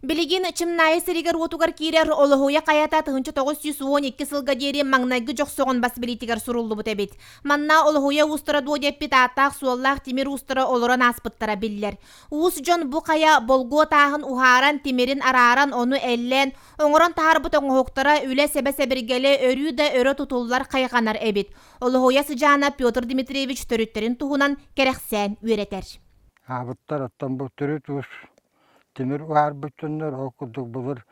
Билигин Чымнаайы сиригэр-уотугар киирэр Олоһуйа хайата 1912 сылга диэри маҥнайгы дьохсоҕон бас билиитигэр суруллубут эбит. Манна Олоһуйа уустара дуо диэппит ааттаах-суоллаах тимир уустара олорон ааспыттара биллэр. Уус дьон бу хайа болгуо тааһын уһааран, тимирин арааран, ону эллээн, оҥорон таһаарбыт оҥоһуктара үлэ сэбэ-сэбиргэлэ өрүү да өрө тутуллар хайҕанар эбит. Олоһуйа сыдьаана Петр Дмитриевич төрүттэрин туһунан кэрэхсээн үөрэтэр. Аабыттар оттон бу төрүт уус тимир уһаарбыт дьоннор ол курдук былыр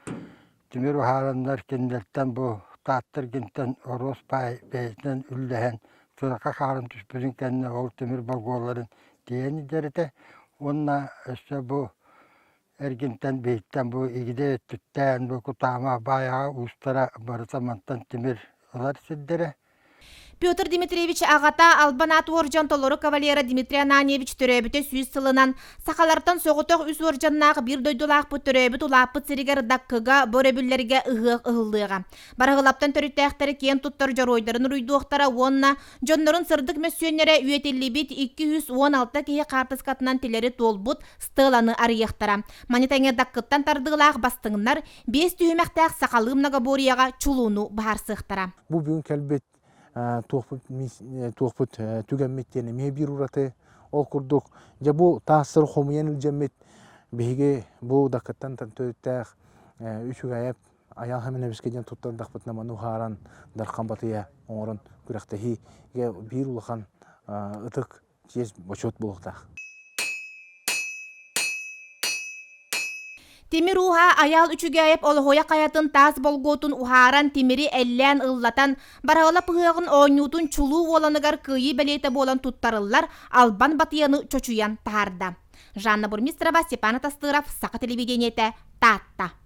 тимир уһаараннар кинилэртэн бу Тааттаргинтэн Оруос баай бэйэтинэн үллэһэн сыраха хаарын түспүтүн кэннэ ол тимир болгуоларын тиэйэн илдьэр этэ уонна өссө бу эргинтэн биһиттэн бу Игидэй өттүттээн бу Кутаама Баайаҕа уустара барыта мантан тимир ылар сирдэрэ. Петр Дмитриевич аҕата Албан аат уордьан толору кавалера Дмитрий Ананьевич төрөөбүтэ сүүс сылынан сахалартан соҕотох үс уордьаннаах биир дойдулаахпыт төрөөбүт улааппыт сиригэр Даккыга бу өрөбүллэргэ ыһыах ыһыллыаҕа. Барыһылаптан төрүттээхтэри киэн туттар дьоруойдарын уруйдуохтара уонна дьоннорун сырдык мөссүөннэрэ үйэтиллибит 216 киһи хаартыскатынан тилэри туолбут стеланы арыйыахтара. Маны тэҥэ Даккыттан тардыылаах бастыҥнар биэс түһүмэхтээх сахалыы многоборьеҕа чулууну быһаарсыахтара. Бу бүгүн кэлбит туохпут туохпут түгэммит диэн эмиэ биир ураты. Ол курдук, дьэ бу таастары хомуйан илдьэммит биһиги бу дакыттан төрүттээх үчүгэйэп Айаал Хаминовичка диэн туттардахпытына маны уһааран Дархан Батыйа оҥорон күрэхтэһиигэ биир улахан ытык чиэс бочуот буолуохтаах. Тимир ууһа Айаал Үчүгээйэп Олоһуйа хайатын таас болгуотун уһааран, тимири эллээн ыллатан, Бараала пыһыаҕын оонньуутун чулуу уоланыгар кыайыы бэлиэтэ буолан туттарыллар Албан Батыйаны чочуйан таһаарда. Жанна Бурмистрова, Степан Атастыров, Саха телевидениетэ, Таатта.